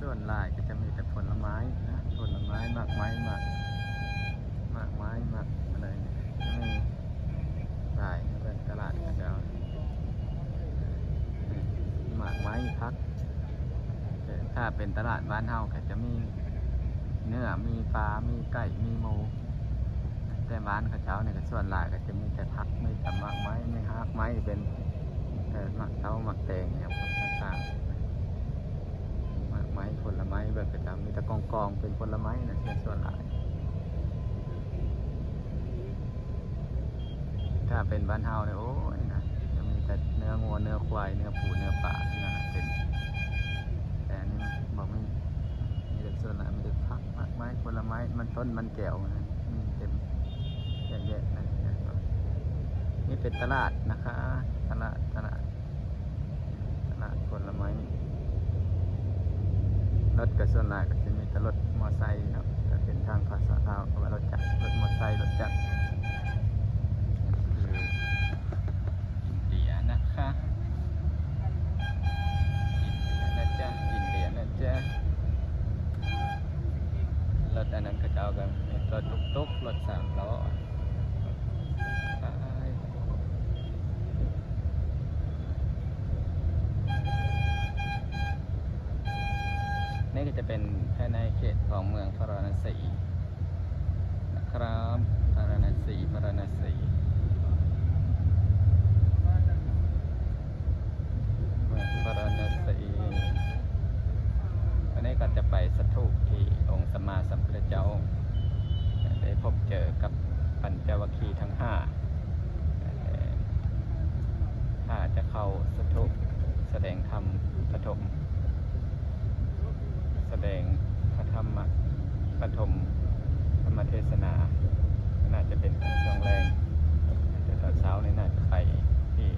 ສ່ວນຫຼາຍກໍຈະມີແຕ່ຜົນລະໄມ້ນະ ຜົນລະໄມ້ ໝາກໄມ້ ໝາກ ໝາກໄມ້ ໝາກອັນໃດນີ້ ຈະມີຫຼາຍໃນເບິ່ງຕະຫຼາດເຂົາເຈົ້າ ໝາກໄມ້ ຜັກ. ແຕ່ຖ້າເປັນຕະຫຼາດບ້ານເຮົາກໍຈະມີເນື້ອ ມີປາ ມີໄກ່ ມີໝູ. ແຕ່ບ້ານເຂົາເຈົ້ານີ້ກໍສ່ວນຫຼາຍກໍຈະມີແຕ່ຜັກ ມີແຕ່ໝາກໄມ້ ມີຮາກໄມ້ ເປັນ ເອີ ໝາກເຕົ້າ ໝາກແຕງ ອີ່ຫຍັງຕ່າງໆ ໝາກໄມ້ ຜົນລະໄມ້ ເບິ່ງເຂົາເຈົ້າມີແຕ່ກອງໆ ເປັນຜົນລະໄມ້ນະ ເປັນສ່ວນຫຼາຍ. ຖ້າເປັນບ້ານເຮົານີ້ ໂອ້ຍນະ ຈະມີແຕ່ເນື້ອງົວ ເນື້ອຄວາຍ ເນື້ອປູ ເນື້ອປາ ນັ້ນນະເຕັມ. ແຕ່ອັນນີ້ບໍ່ມີ ມີແຕ່ ສ່ວນຫຼາຍມີແຕ່ຜັກ ໝາກໄມ້ ຜົນລະໄມ້ ມັນຕົ້ນ ມັນແກ້ວ ມີເຕັມ ເຍາະແຍະນະ. ນີ້ເປັນຕະຫຼາດນະຄະ ຕະຫຼາດ ຕະຫຼາດ ຕະຫຼາດຜົນລະໄມ້. ລົດກໍສ່ວນຫຼາຍກໍຈະມີແຕ່ລົດມໍໄຊເນາະ ຖ້າເປັນທາງພາສາລາວກໍວ່າລົດຈັກ ລົດມໍໄຊ ລົດຈັກ. ຄືອິນເດຍນະຄະ ອິນເດຍນະຈ໊ະ ອິນເດຍນະຈ໊ະ. ລົດອັນນັ້ນເຂົາເຈົ້າກໍມີລົດຕຸກໆ ລົດສາມລໍ້. ນີ້ກໍຈະເປັນພາຍໃນເຂດຂອງເມືອງພາລານະສີນະຄະ ພາລານະສີ ພາລານະສີ ເມືອງພາລານະສີ. ອັນນີ້ກໍຈະໄປສະຖູບທີ່ອົງສຳມາສຳພຸດທະເຈົ້າໄດ້ພົບເຈີກັບປັນຈະວັກຄີທັງຫ້າ ຖ້າຈະເຂົ້າສະຖູບ ສະແດງທຳປະຖົມ ສະແດງພະທຳມະປະຖົມທຳມະເທສະໜາ ໜ້າຈະເປັນຕອນຊ່ວງແລງ ແຕ່ຕອນເຊົ້ານີ້ໜ້າຈະໄປທີ່